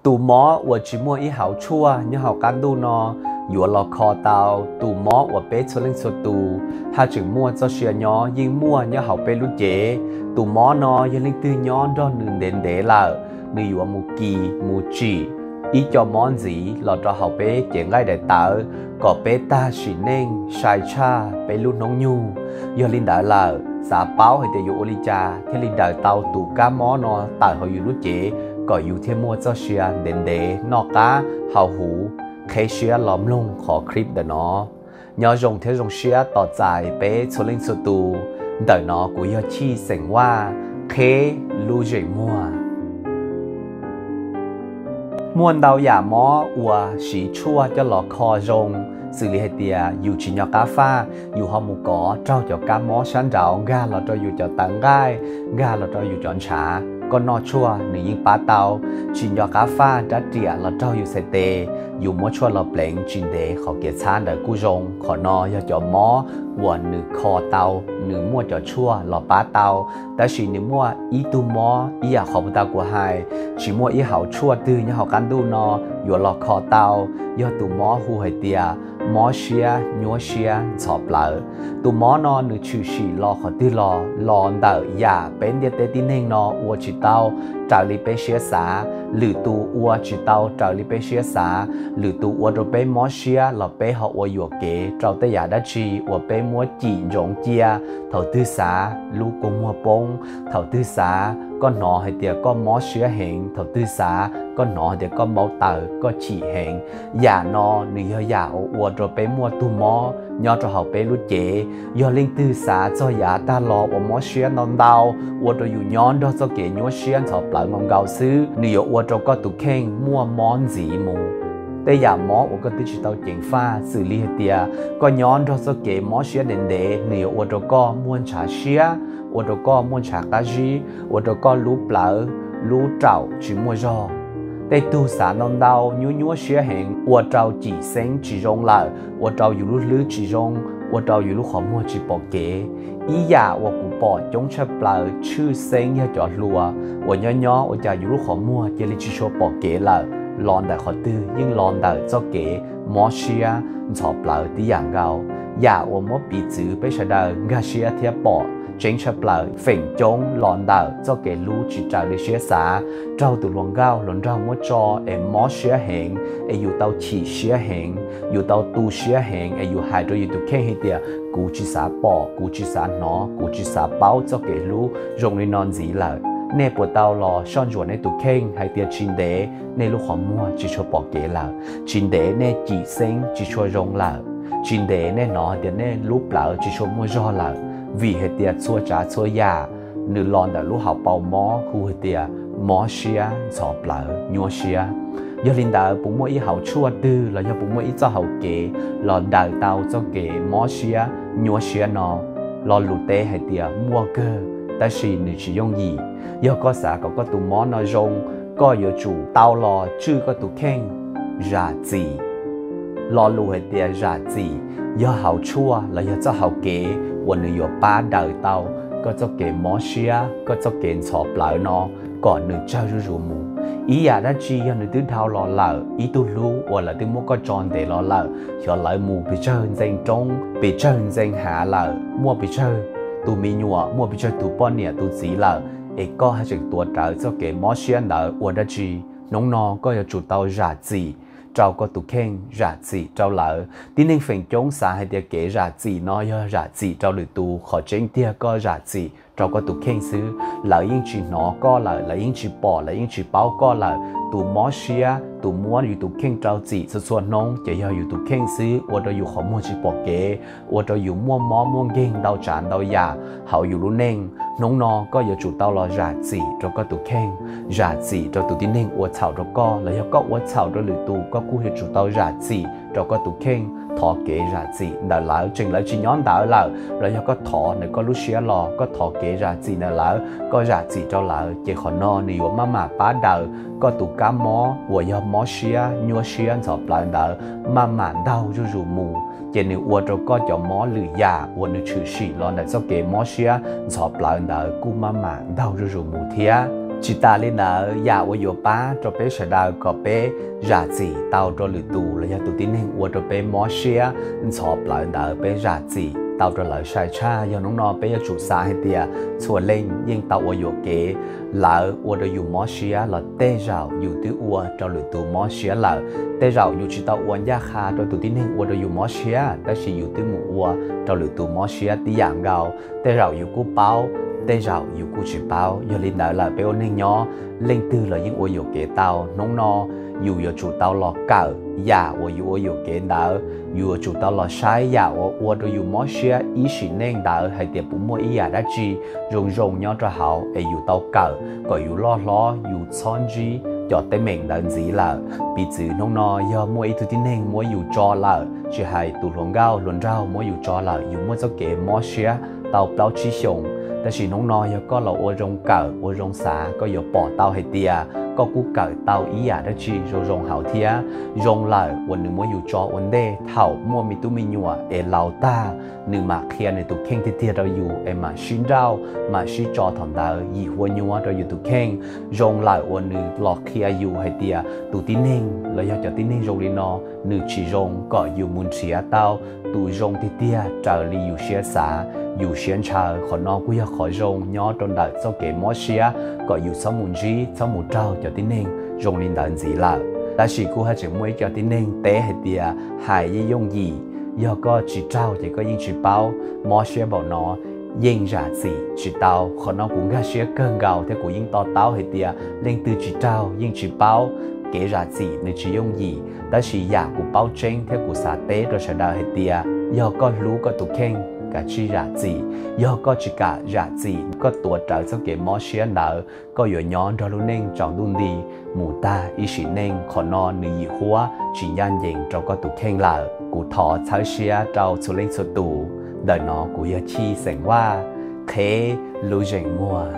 Tus mob uas tsis muaj ib hauv tshuaj nyob hauv qab ntuj no yuav los kho tau tus mob uas peb txhua leej txhua tus haj tseem muaj txoj sia nyob yeej muaj nyob hauv peb lub cev. Tus mob no yog leej twg nyob nrog nws ntev ntev lawm, nws yuav mus kis mus tsim ib co mob ntxiv los rau hauv peb cev nqaij daim tawv kom peb tag sim neej sai tshaj peb lub hnub nyoog. Yog li ntawd lawm, xav paub hais tias yuav ua li cas thiaj li daws tau tus kab mob no tawm hauv yus lub cev kom yus thiaj muaj txoj sia ntev ntev noj qab haus huv, qheb siab los mloog qhov clip ntawm no. Nyob zoo thiab zoo siab tos txais peb txhua leej txhua tus. Ntawm no kuv yog Chij xeem Vaj, qheb lub zeem muag. Muaj ntau yam mob uas siv tshuaj coj los kho zoo, xws li hais tias yus tsis nco qab faj, yus ho mus kov raug cov kab mob sab nraud nkag los rau yus cov tawv nqaij, nkag los rau yus cov ntshav. Koj noj tshuaj nws yeej pab tau. Tsis nco qab faj rab riam los raug yus txhais tes, yus muab tshuaj los pleev tsis ntev qhov kev txhab ntawd kuj zoo. Qhov no yog cov mob uas nws kho tau, nws muaj cov tshuaj los pab tau. Tab sis nws muaj ib tug mob ib yam qhov puag ta kuv hais, tsis muaj ib hauv tshuaj twg nyob hauv qab ntuj no yuav los kho tau, yog tus mob hu hais tias mob siab nyuaj siab ntxhov plawv. Tus mob no nws tshwm sim los qhov twg los? Los ntawm yam peb ntiaj teb tib neeg no ua tsis tau raws li peb siab xav, lwm tus ua tsis tau raws li peb siab xav, lwm tus ua rau peb mob siab los peb ho ua yuam kev rau tej yam dab tsi uas peb muab cim ntsoov cia. Thaum twg xav lub kua muag poob, thaum twg xav koj hnov hais tias koj mob siab heev, thaum twg xav koj hnov hais tias koj npau taws koj chim heev. Yam no nws yog yam uas ua rau peb muaj tug mob nyob rau hauv peb lub cev. Yog leej twg xav txog yav tag los uas mob siab ntau ntau, ua rau yus nyob nrog txoj kev nyuaj siab ntxhov plawv nkaus nkaus xwb, nws yuav ua rau koj tus kheej muaj mob ntxiv mus. Tej yam mob uas koj twb tsis tau ceev faj, xws li hais tias koj nyob nrog txoj kev mob siab ntev ntev, nws yuav ua rau koj muaj ntshav siab, ua rau koj muaj ntshav qab zib, ua rau koj lub plawv lub raum tsis muaj zog. Tej tug xav ntau ntau, nyuaj nyuaj siab heev, ua rau cim xeeb tsis zoo lawm, ua rau yus lub hlwb tsis zoo, ua rau yus lub qhov muag tsis pom kev. Ib yam uas kuv pom coob tshaj plaws tshwj xeeb yog cov hluas uas nyob nyob ua cas yus lub qhov muag cia li tsis tshua pom kev lawm. Los ntawm qhov twg? Yeej los ntawm txoj kev mob siab ntxhov plawv tib yam nkaus. Yam uas muab piv txwv peb sawv daws nkag siab thiab pom tseeb tshaj plaws, feem coob los ntawm txoj kev hlub tsis raws li siab xav, raug tus hluas nkauj hluas nraug muab tso es mob siab heev, es yus tau chim siab heev, yus tau tu siab heev, es yus hais rau yus tus kheej hais tias kuv tsis xav pom, kuv tsis xav hnov, kuv tsis xav paub txoj kev hlub zoo li no ntxiv lawm. Nej puas tau los soj ntsuam nej tus kheej hais tias tsis ntev nej lub qhov muag tsis tshua pom kev lawm, tsis ntev nej cim xeeb tsis tshua zoo lawm, tsis ntev nej hnov hais tias nej lub plawv tsis tshua muaj zog lawm? Vim hais tias txhua tsav txhua yam nws los ntawm lub hauv paus mob hu hais tias mob siab ntxhov plawv nyuaj siab. Yog li ntawd, puas muaj ib hauv tshuaj twg los yog puas muaj ib txoj hauv kev los daws tau txoj kev mob siab nyuaj siab no? Lo lus teb hais tias muaj kawg, tab sis nws tsis yooj yim. Yog koj xav kom koj tus mob no zoo, koj yuav tsum tau los tswj koj tus kheej zam txim. Lo lus hais tias zam txim yog hauv tshuaj los yog txoj hauv kev uas nws yuav pab daws tau koj txoj kev mob siab, koj txoj kev ntxhov plawv no kom nws tsawg zuj zus mus. Ib yam dab tsi yog nws twb dhau los lawm, ib tug hlub uas lawv twb muab koj tso ntev los lawm, xyov lawv mus pes tsawg ntxees roob pes tsawg ntxees hav lawm, muaj pes tsawg tus me nyuam, muaj pes tsawg tus poj niam tus txiv lawm, es koj haj tseem tuav rawv txoj kev mob siab ntawd ua dab tsi? Hnub no koj yuav tsum tau zam txim rau koj tus kheej, zam txim rau lawv. Tib neeg feem coob xav hais tias kev zam txim no yog zam txim rau lwm tus, qhov tseeb tiag koj zam txim rau koj tus kheej xwb. Lawv yeej tsis hnov koj lawm, lawv yeej tsis pom, lawv yeej tsis paub koj lawm. Tus mob siab, tus muab yus tus kheej rau txim txhua txhua hnub ces yog yus tus kheej xwb, ua rau yus qhov muag tsis pom kev, ua rau yus muaj mob muaj nkeeg ntau tsav ntau yam hauv yus lub neej. Hnub no koj yuav tsum tau los zam txim rau koj tus kheej, zam txim rau tus tib neeg ua txhaum rau koj, los yog koj ua txhaum rau lwm tus, koj kuj yuav tsum tau zam txim rau koj tus kheej, thov kev zam txim ntawm lawv, tseem lawv tsis nyob ntawd lawm, los yog koj thov ntawm koj lub siab los koj thov kev zam txim ntawm lawv, koj zam txim rau lawv, ces qhov no nws yuav maj mam pab daws koj tus kab mob uas yog mob siab nyuaj siab ntxhov plawv ntawd maj mam ntaug zuj zus mus, ces nws ua rau koj cov mob lwm yam uas nws tshwm sim los ntawm txoj kev mob siab ntxhov plawv ntawd kuj maj mam ntaug zuj zus mus thiab. Tsis tas li ntawd, yam uas yuav pab rau peb sawv daws kom peb zam txim tau rau lwm tus los yog tus tib neeg ua rau peb mob siab ntxhov plawv ntawd, peb zam txim tau rau lawv sai tshaj. Yog hnub no peb yuav tsum xav hais tias txhua leej yeej tau ua yuam kev, lawv ua rau yus mob siab los tej zaum yus twb ua rau lwm tus mob siab lawm. Tej zaum yus tsis tau ua ncaj qha rau tus tib neeg ua rau yus mob siab, tab sis yus twb mus ua rau lwm tus mob siab tib yam nkaus. Tej zaum yus kuj paub, tej zaum yus kuj tsis paub. Yog li ntawd lawm, peb ua neeg nyob, leej twg los yeej ua yuam kev tau. Hnub no yus yuav tsum tau los kawm yam uas yus ua yuam kev ntawd, yus yuav tsum tau los saib yam uas ua rau yus mob siab ib sim neej ntawd hais tias puas muaj ib yam dab tsi zoo zoo nyob rau hauv es yus tau kawm kom yus loj hlob, yus txhob ntsib cov teeb meem ntawd ntxiv lawm. Piv txwv hnub no yog muaj ib tug tib neeg muab yus tso lawm, tsis hais tus hluas nkauj hluas nraug muab yus tso lawm, yus muaj txoj kev mob siab tau plaub tsib xyoos, tab sis hnub no yog koj los ua zoo kawm ua zoo xav, koj yuav pom tau hais tias koj kuj kawm tau ib yam dab tsi zoo zoo hauv thiab. Zoo lawm uas nws muab yus tso ua ntej thaum muaj me tub me nyuam es laus tag, nws mam qhia nws tus kheej tiag tiag rau yus es mam sib nrauj mam sib tso thaum ntawd yim hua nyuab rau yus tus kheej. Zoo lawm uas nws los qhia yus hais tias tus tib neeg los yog cov tib neeg zoo li no nws tsis zoo, kom yus mus nrhiav tau tus zoo tiag tiag raws li yus siab xav, yus siab ntshaw. Qhov no kuj yog qhov zoo nyob rau ntawm txoj kev mob siab, kom yus txhob mus ntsib txhob mus raug cov tib neeg zoo li ntawd ntxiv lawm. Tab sis kuj haj tseem muaj ib co tib neeg teb hais tias hais yeej yooj yim, yog koj tsis raug ces koj yeej tsis paub, mob siab npaum no yeej zam txim tsis tau. Qhov no kuv nkag siab kawg nkaus thiab kuv yeej to taub hais tias leej twg tsis raug yeej tsis paub. Kev zam txim nws tsis yooj yim, tab sis yam kuv paub tseeb thiab kuv xav teb rau sawv daws hais tias yog koj hlub koj tus kheej, kav tsij zam txim. Yog koj tsis kam zam txim, koj tuav rawv txoj kev mob siab ntawd, koj yuav nyob nrog lub neej tsaus ntuj nti mus tag ib sim neej. Qhov no nws yim huab tsis ncaj ncees rau koj tus kheej lawm. Kuv thov txhawb siab rau txhua leej txhua tus. Ntawm no kuv yog Chij xeem Vaj, qhev lub zeem muag.